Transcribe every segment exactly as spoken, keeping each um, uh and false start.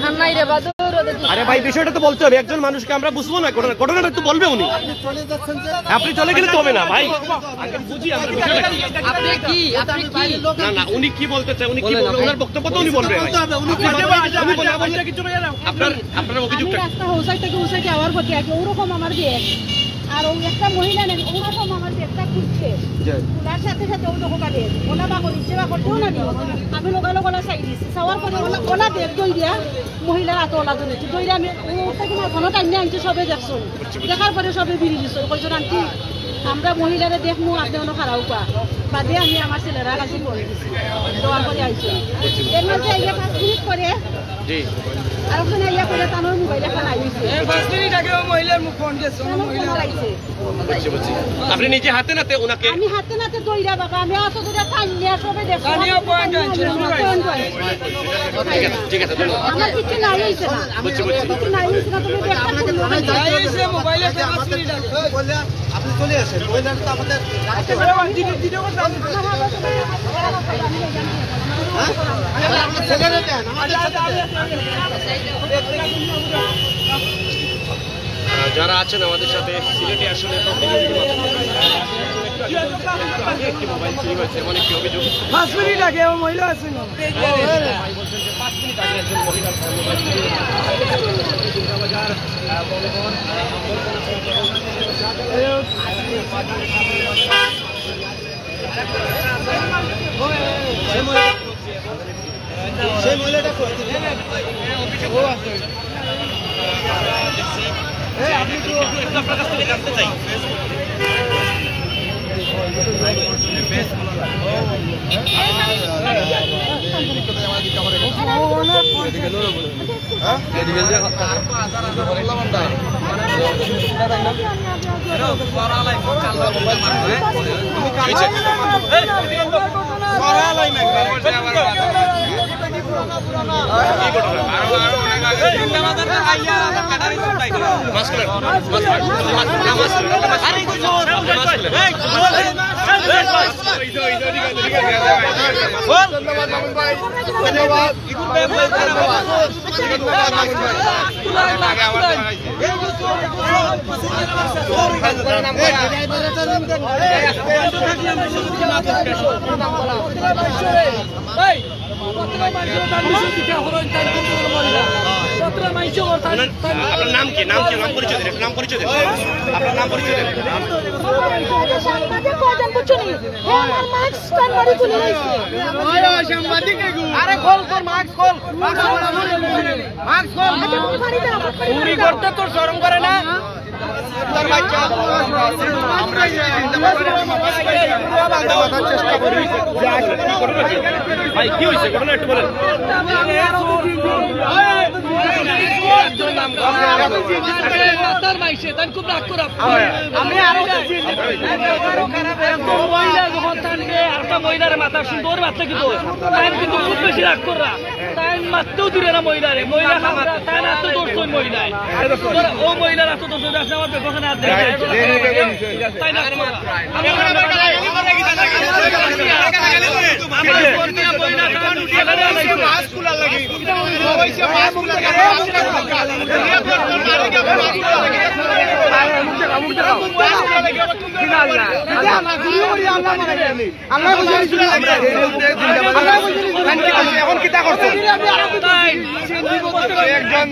খান নাই রে বা, দৌড় দেখি। আরে ভাই, বিষয়টা তো বলতে হবে, একজন মানুষকে আমরা বুঝবো না, ঘটনা, ঘটনাটা তো বলবে উনি। আপনি চলে গেলে তো হবে না ভাই। আগে বুঝি আমরা বিষয়টা কি। আপনি কি, আপনি কি? না, না, উনি কি বলতে চায়, উনি কি বলবেন, ওনার বক্তব্য তো উনি বলবেন ভাই। উনি বলে, বলে, আপনার, আপনার আমি অভিযোগটা কি? রাস্তা হোসাই থেকে হোসাইতে আওয়ার পথে আগে ওরকম আমার ব্যাগ, আর ওই একটা মহিলা নাকি ওরকম আমার ব্যাগটা খুলছে। খুলার সাথে সাথে ওই লোকটা ব্যাগ, ওলা বা করিচ্ছে বা করতেও না দিও। আমি লোকালো গলা চাই দিছি, চাওয়ার পরে ওলা, ওলা ব্যাগ দই দিয়া মহিলার হাতে ওলা ধরেছি। দইরা আমি ওটা কিনা কোনো টাইম নিয়ে আনছি, সবে দেখছো। দেখার পরে সবে বিড়ি দিচ্ছে, কইছো আন্টি, আমরা মহিলারে দেখমু, আপনি অনো খারাপ পা। বাদে আমি আমার ছেলেরা কাছে ফোন দিছি, দেওয়ার পরে আইছে। এর মাঝে আইয়া পাঁচ মিনিট পরে জি। আর ওখানে আইয়া করে তানোর মোবাইল এখন আইছে। এ, পাঁচ মিনিট আগে ও মহিলার মুখ ফোন গেছে, ও তানোর মহিলা ফোন আইছে। বুঝছি, বুঝছি। আপনি নিজে হাতে নাতে ওনাকে আমি হাতে নাতে দইরা বাবা, আমি অত দূরে টান নিয়ে সবে দেখছি। টানিয়া পয়েন্ট আনছে। পয়েন্ট আনছে। ঠিক আছে, ঠিক আছে, ধন্যবাদ। আমার কিছু নাই হইছে না। বুঝছি, বুঝছি। কিছু নাই হইছে না, তুমি দেখো। নাই হইছে, মোবাইলে তো পাঁচ মিনিট আগে। বললে আপনি চলে আসেন, মহিলাটা তো আমাদের রাখতে হবে। হ্যাঁ? তাহলে আপনার ছেলেরা দেন, আমাদের ছেলেরা দেন। আহ, যারা আছেন আমাদের সাথে সিলেটে আসলে প্রতিনিয়ত একটি মোবাইল চুরি হয়েছে, এমন একটি অভিযোগ। পাঁচ মিনিট আগে ও মহিলা আছে না? সেই মহিলাটা কই? ও আছে। এই, আপনি তো আপনার কাছ থেকে জানতে চাই। ধন্যবাদ মামুন ভাই, ধন্যবাদ। আপনার নাম কি? নাম কি? নাম পরিচয় দিন, একটু নাম পরিচয় দিন। আপনার নাম পরিচয় দিন। সাংবাদিক কয়জন বুঝছো নি? হ্যাঁ, আমার মাস্ক তার বাড়ি তুলে নিয়েছে। আরে খোল তোর মাস্ক খোল। মাস্ক খোল। আচ্ছা, তুমি বাড়ি যাও। চুরি করতে তোর শরম করে না? ভাই, কি হইছে? ঘটনা একটু বলেন। মাতার মাইসে, তাই খুব রাগ করা। আমি আরো একদম মহিলা যখন থাকবে, একটা মহিলার মাথা সুন্দর মারতে কিন্তু, তাই কিন্তু খুব বেশি রাগ করা। তাই মারতেও দিলে না মহিলারে, মহিলা খামড়া, তাই না তো দোষ ওই মহিলায়। ও মহিলার এত দোষ হয়ে আছে, আমার বেগমখানে আর দেখে। তাই না? আল্লাহ বুঝে দিছে। আল্লাহ বুঝে দিছে। এখন কিতা করছে? একজন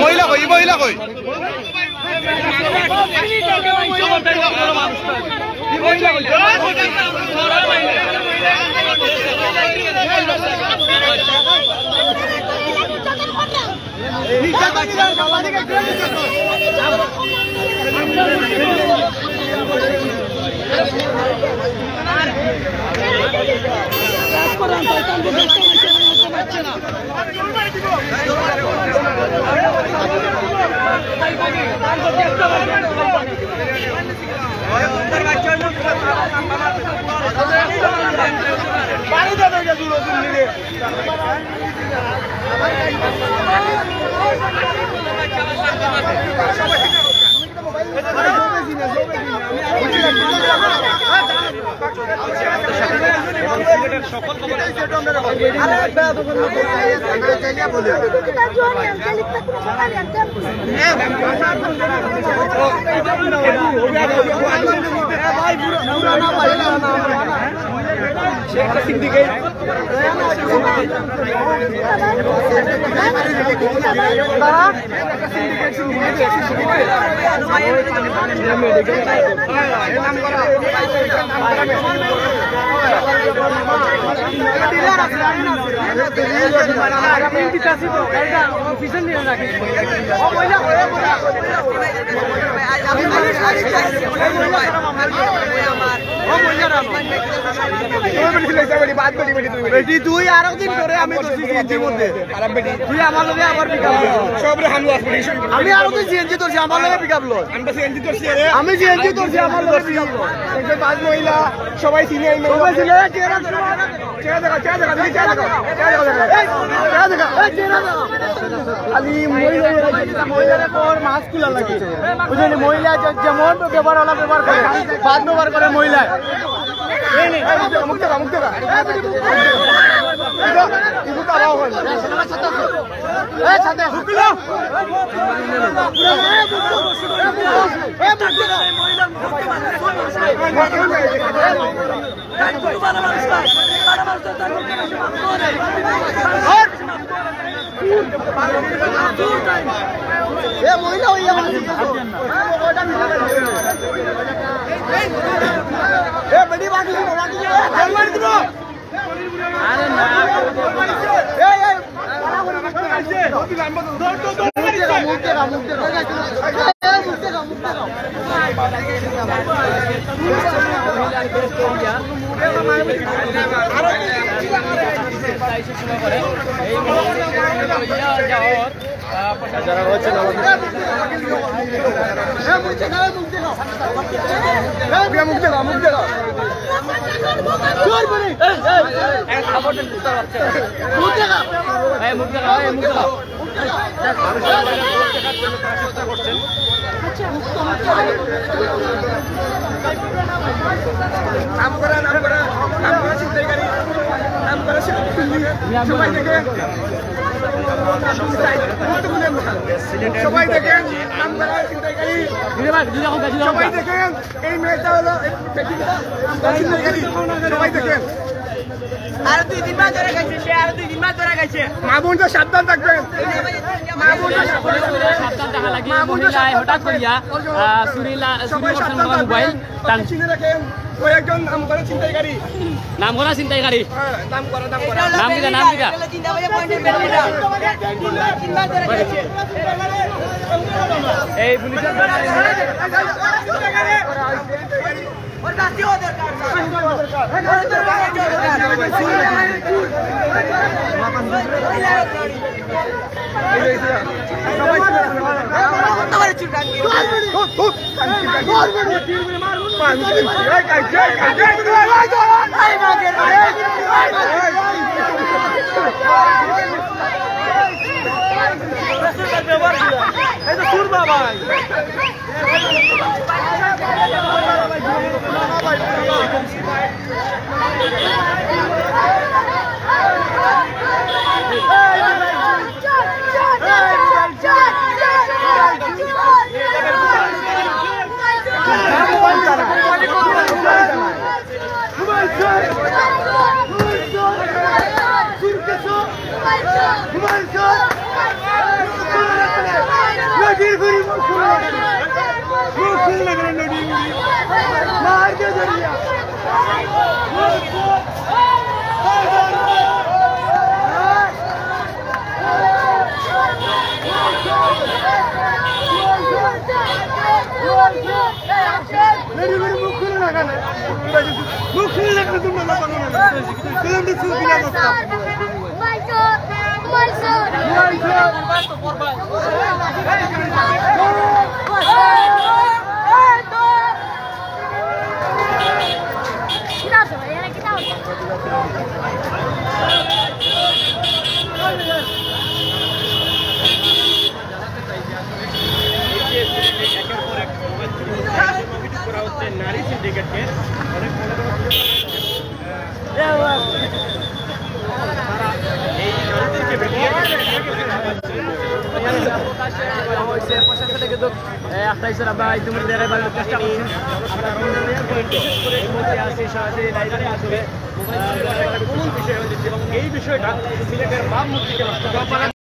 মহিলা কই? এই মহিলা কই? এই মহিলা কই? বেটি, তুই আরো দিন ধরে আমি তো সিএনজির মধ্যে। তুই আমার লগে আবার পিক আপ লস। সবরে হামলা পুলিশ। আমি আরো দিন সিএনজি ধরছি, আমার লগে পিক আপ লস। আমি তো সিএনজি ধরছি রে। আমি সিএনজি ধরছি, আমার লগে পিক আপ লস। একজন পাঁচ মহিলা, সবাই চিনে এই সবাই চিনে, চেহারা চেহারা দেখা, চেহারা দেখা, দেখি চেহারা দেখা, চেহারা দেখা, দেখা। এই, চেহারা দেখা, এই, চেহারা দেখা। খালি মহিলা, মহিলারা কর মাস্ক খুলা লাগে। বুঝলি, মহিলা যে-, যেমন ব্যবহার ওলা ব্যবহার করে, বাদ ব্যবহার করে মহিলা। এই, এই, মুখ দেখা, মুখ দেখা, মুখ দেখা। এই, বেটি, মুখ দেখা। ইগু, ইগু তারা হয় না। এই, সাথে। নাম করা, নাম করা, নাম করা ছিনতাইকারী, নাম করা ছিনতাইকারী। সবাই দেখেন, সবাই দেখেন, নাম করা ছিনতাইকারী। সবাই দেখেন, এই মেয়েটা হলো, এই বেটিটা, নাম করা ছিনতাইকারী। সবাই দেখেন। আরো দুই দিন বাদ ধরে গেছে, সে আরো দুই দিন বাদ ধরে গেছে। মা বোন তো সাবধান থাকবেন। মা বোন তো সাবধান থাকবেন। সাবধান থাকা লাগে, মা বোন তো মহিলায় সাবধান হঠাৎ থাকবেন। করিয়া, আহ, চুরি লা-, চুরি সবাই করছেন সাবধান আমার থাকবেন। মোবাইল। তান- চিনে রাখেন, ওই একজন নাম করা ছিনতাইকারী। নাম করা ছিনতাইকারী। হ্যাঁ, নাম করা, নাম করা। নাম কিতা, নাম কিতা? এই পুলিশের মুখ খুলে না কেন? মুখ খুলে না কেন? তোমরা না পাগল না? তুই আমাদের চুল তুলে দোস্ত। একের পর এক মোবাইল চুরি করা হচ্ছে, নারী সিন্ডিকেটকে। অনেক বড় বড়, আহ, হইছে, প্রশাসনে কিন্তু, এ, আটটা হিসেবে আমরা ইতিমধ্যে এরা বাড়ির চেষ্টা করছি। আমরা বিশেষ করে এই মুহূর্তে আছি সরাসরি নাইজারে আসলে, আহ, কোন বিষয় হয়েছে এবং এই বিষয়টা সিলেটের ভাবমূর্তিকে নষ্ট করে